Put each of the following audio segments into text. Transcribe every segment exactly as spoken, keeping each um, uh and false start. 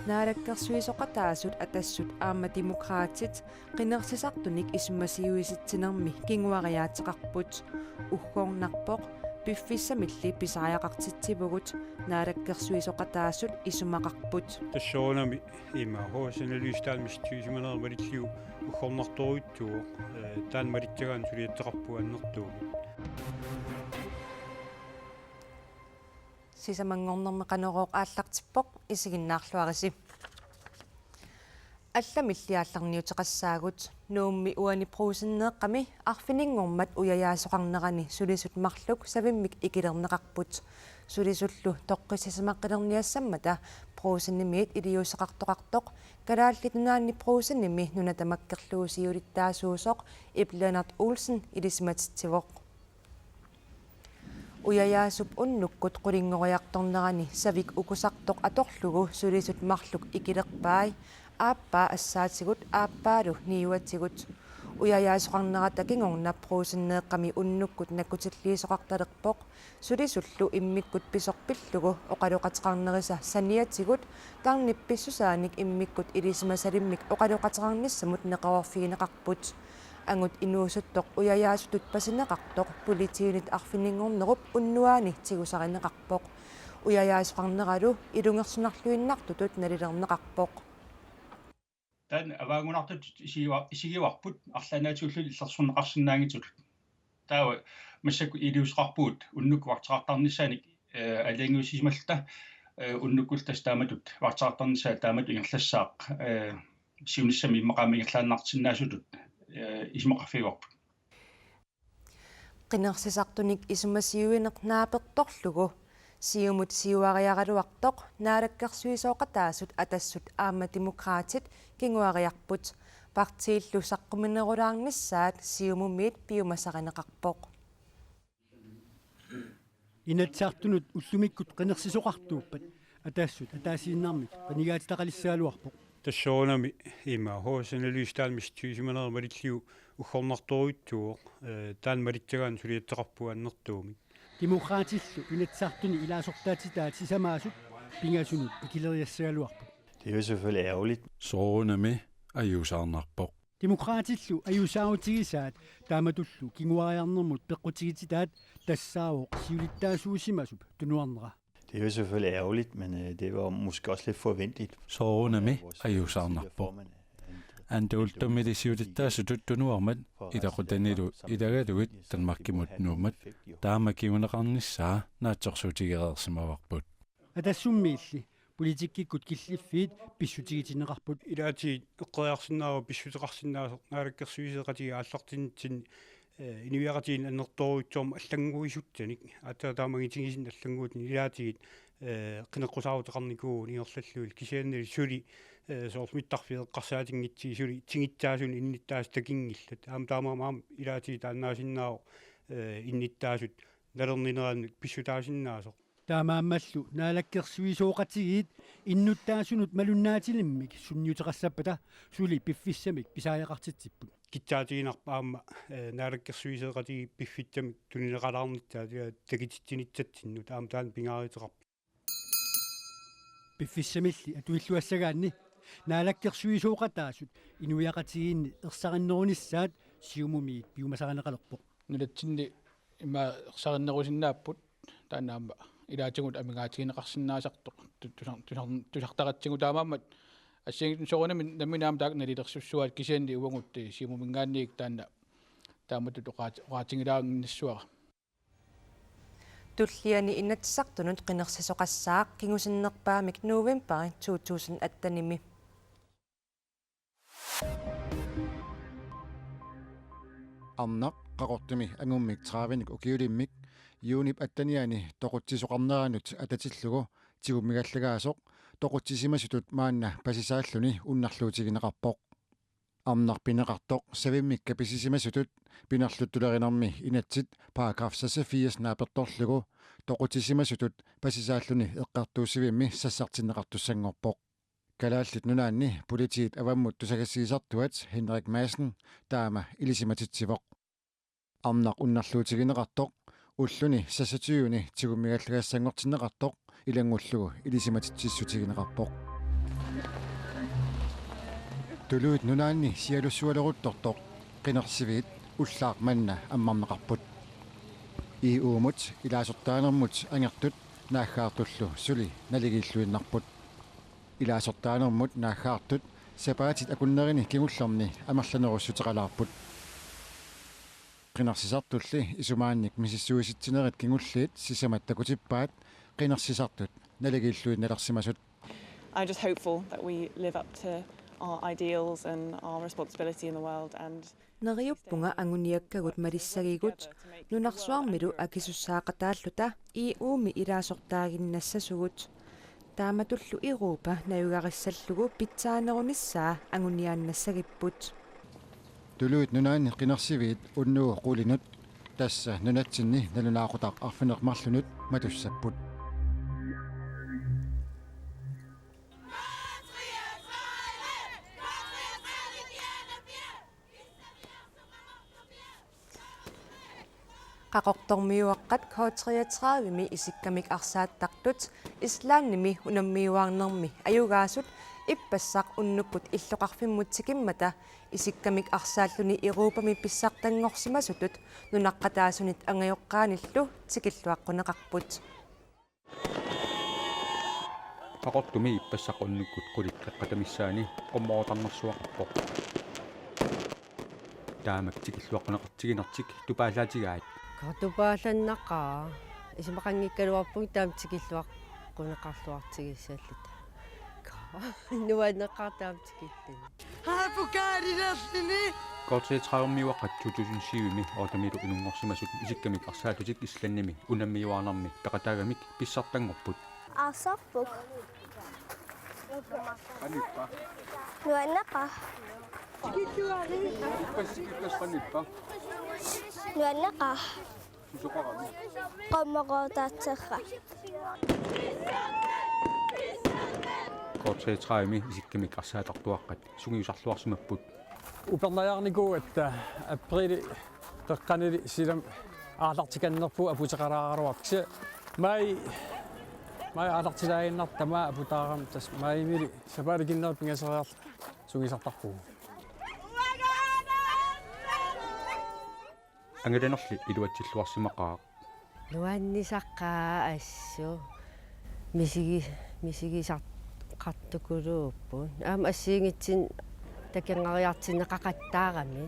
Naalakkersuisooqataasut Atassut aamma Demokraatit qinersisartunik isumasiuisitsinermi kinguariaateqarput. Uggornarpoq, piffissamilli pisariaqartitsivugut, Naalakkersuisooqataasut isumaqarput. Tassuunami ima H S-analyse taanna mistisimanera malillugu uggornartorujussuuvoq, eh, taanna malittagaanni suliassaqarpugut annertuumik. Sisamanngornermi Qanorooq aallartippoq, isiginnaarluarisi. Allamilli aallarniuteqassaagut. Nuummi uani Brugsenneeqqami arfininngormat ujajaasoqarnerani sulisut marluk savimmik ikilerneqarput. Sulisullu toqqissisimaqilerniassammata Brugsenimiit iliuuseqartoqartoq Kalaallit Nunaanni Brugsenimi nuna tamakkerlugu siulittaasuusoq Ib Lennert Olsen ilisimatitsivoq. Ujajaasup unnukkut qulinngoriartornerani savik ukusartoq atorlugu sulisut marluk ikilerpai, aappaa assaatigut aappaalu niuatigut. Ujajaasoqarnerata kingorna Brugsenneeqqami unnukkut nakkutilliisoqartalerpoq. Sulisullu immikkut pisoq pillugu oqaloqateqarnerisa saniatigut tarnip pissusaanik immikkut ilisimasalimmik oqaloqateqarnissamut neqeroorfigineqarput. Angut inuusuttoq ujajaasutut pasineqartoq politiinit arfininngornerup unnuaani tigusarineqarpoq. Ujajaasoqarneralu ilungersunarluinnartutut nalilerneqarpoq. Taanna avaanngunartutut isigiva-, isigivarput arlaannaatillugit illersorneqarsinnaanngitsutut. Taava massakkut iliuuseqarpugut unnukkut vagteqartarnissaannik, eh, aalajangiussisimalluta, eh, unnukkut tassa taamatut vagteqartarnissaa taamatut ingerlassaaq, eh, siunissami immaqa aamma ingerlaannarsinnaasutut, eh, isumaqarfigivarput. Qinersisartunik isumasiuineq naapertorlugu Siumut siuariaraluartoq Naalakkersuisooqataasut Atassut aamma Demokraatit kinguariarput. Partiillu saqquminerulaarnissaat Siumumiit piumasarineqarpoq. Inatsisartunut ullumikkut qinersisoqartuuppat Atassut ataasiinnarmik qinigaatitaqalissagaluarpoq. Tassuunami ima H S-analyse taanna mistisimanera malillugu uggornartorujussuuvoq, eh, taanna malittagaanni suliassaqarpugut annertuumik. Demokraatillu Inatsisartuni ilaasortaatitaat sisamaasut pingasunut ikileriassagaluarput. Det er jo selvfølgelig ærgerligt. Soorunami ajuusaarnarpoq. Demokraatillu ajuusaarutigisaat taamatullu kinguariarnermut peqqutigititaat tassaavoq siulittaasuusimasup tunuarnera. Det er jo selvfølgelig ærgerligt, men, øh, det var måske også lidt forventeligt. Soorunami ajuusaarnarpoq. Anda Uldumili siulittaasutut tunuarmat ilaqutanilu ilagalugit Danmarkimut Nuummut taama kinguneqarnissaa naatsorsuutigereersimavarput. Atassummiilli politikkikkut killiffiit pissutigitinneqarput. Ilaatigut eqqoriarsinnaavoq pissuteqarsinnaasoq naalakkersuisoqatigiit aallartinnitsinni, eh, inuiaqatigiinni annertoorujussuarmik allannguisuttunik. Aatsaat taama angitigisinnik allannguutini ilaatigut, eh, qineqqusaaruteqarnikuuvugut ingerlallugit kisiannili suli, eh, soorlu mittarfiit eqqarsaatinngitsigit suli tigussaasunik innuttaasut takunngillat. Aamma taamaammat aamma ilaatigut taannaasinnaavoq, eh, innuttaasut nalerninerannik pissutaasinnaasoq. Taamaammallu naalakkersuisooqatigiit innuttaasunut malunnaatilimmik sunniuteqassappata suli piffissamik pisariaqartitsipput. Kissaatiginarpoq aamma, eh, naalakkersuisooqatigiit piffissamik tunineqalaarnissaat, eh, takutitsinitsatsinnut aamma taanna pingaaruteqarpoq. Piffissamilli atuilluassagaanni naalakkersuisooqataasut inuiaqatigiinni ersarinnerunissaat Siumumiit piumasarineqalerpoq. Nunatsinni ima ersarinnerusinnaapput taanna aamma ilaatigut amigaatigineqarsinnaasartoq tu-, tusar-, tusar-, tusartaratsigu taamaammat assigiinngitsunik soorunami nammineq aamma taakku nalilersussuaat kisianni uagut, eh, Siumuminngaanniit taanna taamatut oqaat-, oqaatigilaarnissuara. Tulliani Inatsisartunut qinersisoqassaaq kingusinnerpaamik novembari to tusind attenimi. Arnaq Qaqortumi angummik tredivenik ukiulimmik juunip atteniani toqutsisoqarneranut atatillugu tigummigallagaasoq toqutsisimasutut maanna pasisaalluni unnarluutigineqarpoq. Arnaq pineqartoq savimmik kapisisimasutut pinerluttulerinermi inatsit paragraf seksogfirs naapertorlugu toqutsisimasutut pasisaalluni eqqartuussivimmi sassartinneqartussanngorpoq. Kalaallit Nunaanni politiit avammut tusagassiisartuat Henrik Madsen taama ilisimatitsivoq. Arnaq unnarluutigineqartoq ulluni seksogtyveni tigummigallagaassanngortinneqartoq ilanngullugu ilisimatitsissutigineqarpoq. Tuluit Nunaanni sialussualeruttortoq qinersiviit ullaaq manna ammarneqarput. E U-mut ilaasortaanermut angertut naaggaartullu suli naligiilluinnarput. Ilaasortaanermut naaggaartut sapaatit akunnerini kingullerni amerlanerussuteqalaarput. Qinersisartulli isumaannik misissuisitsinerit kingulliit sisamat takutippaat qinersisartut naligiilluinnalersimasut. I'm just hopeful that we live up to our ideals and our responsibility in the world and Neriuppunga anguniakkagut malissagigut nunarsuarmilu akisussaaqataalluta E U-mi ilaasortaaginnassasugut. Taamatullu Europa najugarissallugu pitsaanerunissaa anguniaannassagipput. Tuluit Nunaanni qinersiviit unnugu qulinut, tassa nunatsinni nalunaaqutaq arfineq-marlunut, matussapput. Qaqortormiuaqqat K treogtredive-mi isikkamik arsaattartut Islandimi unammiuaarnermi ajugaasut ippassaq unnukkut illoqarfimmut tikimmata isikkamik arsaalluni Europami pissartanngorsimasutut nunaqqataasunit angajoqqaanillu tikilluaqquneqarput. Qaqortumi ippassaq unnukkut qulit eqqatamissaani qummorotarnersuaqarpoq. Taamak tikilluaqquneqartiginertik tupaallaatigaat. Ka tupaallannaqaaq. Isumaqanngikkaluarpunga taama tikilluaqquneqarluartigissalluta. Ka nuanneqaaq taama tikilluni. Haa, pokaalilerluni. K treogtredive-miuaqqat to tusind syv-imi ottemilu inunngorsimasut isikkamik arsaallutik Islandimi unammiuaarnermi peqataagamik pissartanngorput. Arsarput. Qanippa? Nuanneqaaq. Tikilluarit. Tikilluarit qanippa? Nuanneqaaq. Susoqarami? Qummoroortaatserra. K treogtredive-mi isikkamik arsaatartuaqqat sungiusarluarsimapput. Upernajarnikuugatta apriili qeqqanili silam aallartikannerpugut aputeqalaaraluarpoq. Kisianni maj, maj aallartilaaginnartoq tamaat aputaarami, tassa majimiilli sapaatip akunnerata pingasoriarluta sungiusartarpugut. Angalanerli iluatsilluarsimaqaaq. Nuannisaqaaq assut. Misigi-, misigisaqartukuluupput. Aamma assigiinngitsunik takornariartinneqaqattaarami.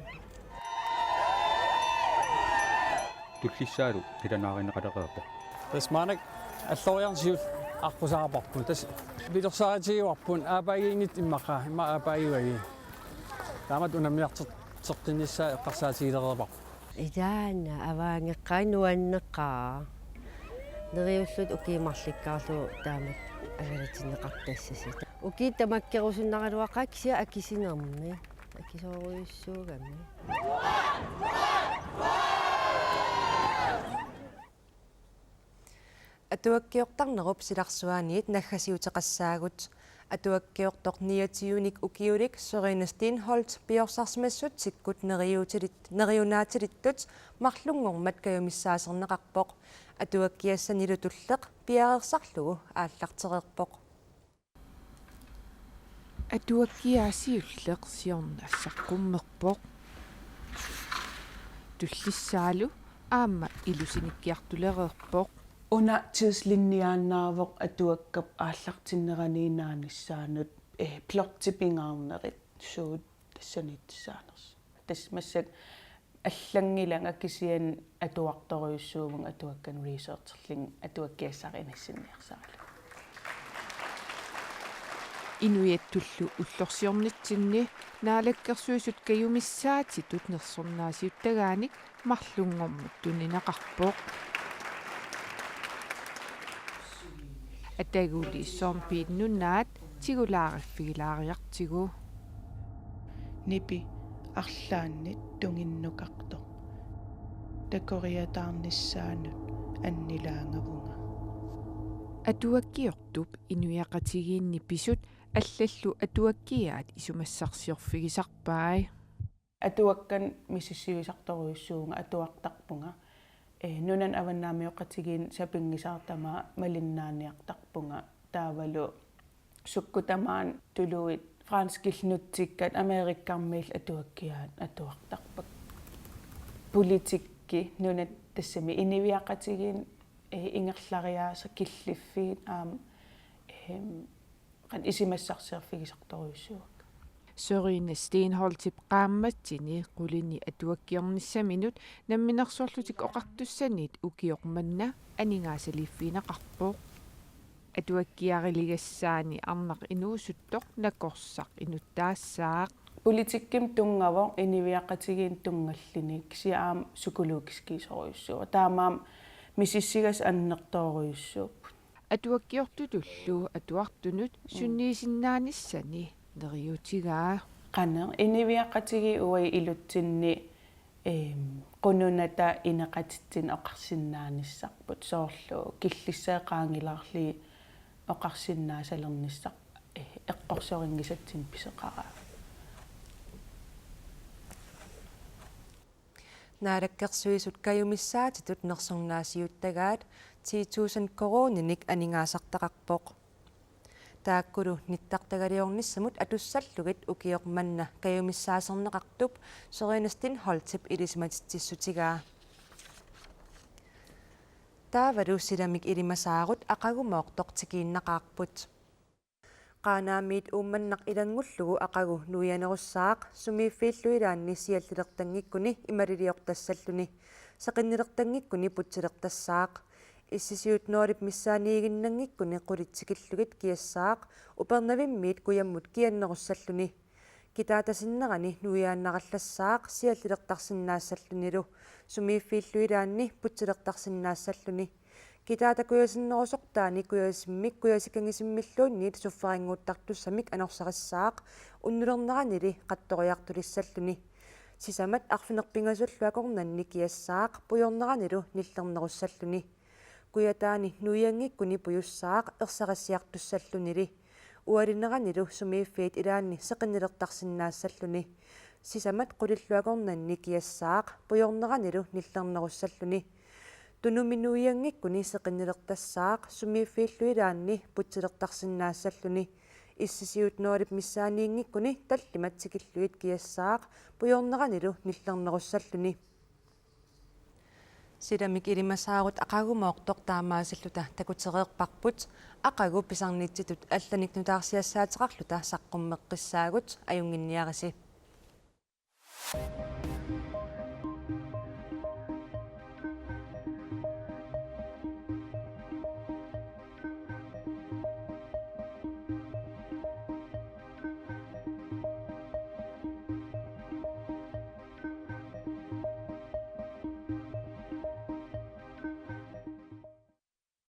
Tullissaalu qilanaarineqalereerpoq. Tassa maannakkut alloriarneq siulleq aqqusaarparput. Tassa pilersaarutigivarput aappaaginngitta immaqa, immaqa aappaagivagut. Taamatut unammiartoqqinnissaa eqqarsaatigilereerparput. Ilaana avaanngeqaaq, nuanneqaaq. Neriulluta ukiut marlukkaarluta taamatut angalatinneqartassasut. Ukiut tamakkerusunnaraluaqaat kisianni akisunermi. Akisoorujussuugami. Atuakkiortarnerup silarsuaaniit naggasiuteqassaagut. Atuakkiortoq niogtyvenik ukiulik Sørine Steenholdt piorsarsimassutsikkut neriuutilit-, neriuunaatilittut marlunngormat kajumissaaserneqarpoq. Atuakkiassanilu tulleq piareersarlugu aallartereerpoq. Atuakkiaa siulleq siorna saqqummerpoq. Tullissaalu aamma ilusinikkiartulereerpoq. Una tidslinjeannaavoq atuakkap aallartinneraniinnaanissaanut, eh, plottit pingaarnerit suut tassaniittussaanersut. Tassa massakkut allanngilanga kisianni atuartorujussuuvunga atuakkanik researcherlunga atuakkiassara inissinniarsaralugu. Inuiattullu ullorsiornitsinni Naalakkersuisut kajumissaatitut nersornaasiuttagaannik marlunngormat tunineqarpoq. Ataguli Soompit Nunaat tigulaariffigilaariartigu. Nipi arlaannit tunginnukartoq. Takoriataarnissaanut annilaangavunga. Atuakkiortup inuiaqatigiinni pisut allallu atuakkiaat isumassarsiorfigisarpai. Atuakkanik misissuisartorujussuuvunga, atuartarpunga. Eh, nunani avannaamioqatigiinni sapinngisaat tamaat malinnaaniartarpunga. Taavalu sukkut tamaat tuluit Franskillu nutsikkat Amerikkarmiillu atuakkiaat atuartarpakka. Politikki nunat tassami inuiaqatigiinni, eh, ingerlariaaseq killiffiit aamma, ehm, qanoq isumassarsiorfigisartorujussuuakka. Sørine Steenholdtip qaammatini qulini atuakkiornissaminut Namminersorlutik Oqartussanit ukioq manna aningaasaliiffigineqarpoq. Atuakkiarilikassaani arnaq inuusuttoq nakorsaq inuttaassaaq. Politikkimut tunngavoq inuiaqatigiinnut tunngalluni, kisianni aamma psykologiskiisorujussuuvoq. Taamaammat misissugassat annertoorujussuupput. Atuakkiortutullu atuartunut sunniisinnaanissani neriuutigaa. Qanoq inuiaqatigiit uagut ilutsinni, ehm, qununata ineqatitsinnut oqarsinnaanissarput, soorlu killissaat qaangilaarlugit oqarsinnaasalernissaq, eh, eqqorsorinngisatsinnut pisoqaraagut. Naalakkersuisut kajumissaatitut nersornaasiuttagaat ti tusind koruuninik aningaasartaqarpoq. Taakkulu nittartagaliornissamut atussallugit ukioq manna kajumissaaserneqartup Sørine Steenholdtip ilisimatitsissutigaa. Taavalu silamik ilimasaarut aqagumoortoq tikiinnaqaarput. Qaanaamiit Uummannaq ilanngullugu aqagu nuianerussaaq sumiiffiillu ilaanni siallilertanngikkuni imaliliortassalluni, seqinnilertanngikkuni putsilertassaaq. Issisiut Noorip missaaniiginnanngikkuni qulit tikillugit kiassaaq Upernavimmiit kujammut kiannerussalluni. Kitaata sinnerani nuiaannarallassaaq siallilertarsinnaassallunilu, sumiiffiillu ilaanni putsilertarsinnaassalluni. Kitaata kujasinnerusortaani kujasimmik kujasikangisimmilluunniit sufferannguuttartussamik anorsarissaaq unnulerneranili qattoriartulissalluni. Sisamat arfineq-pingasullu akornanni kiassaaq pujorneranilu nillernerussalluni. Kujataani nuianngikkuni pujussaaq ersarissiartussallunili. Ualineranilu sumiiffiit ilaanni seqinnilertarsinnaassalluni. Sisamat qulillu akornanni kiassaaq pujorneranilu nillernerussalluni. Tunumi nuianngikkuni seqinnilertassaaq sumiiffiillu ilaanni putsilertarsinnaassalluni. Issisiut Noorip missaaniinngikkuni tallimat tikillugit kiassaaq pujorneranilu nillernerussalluni. Silamik ilimasaarut aqagumoortoq taamaasilluta takutereerparput, aqagu pisarnitsitut allanik nutaarsiassaateqarluta saqqummeqqissaagut, ajunnginniarisi.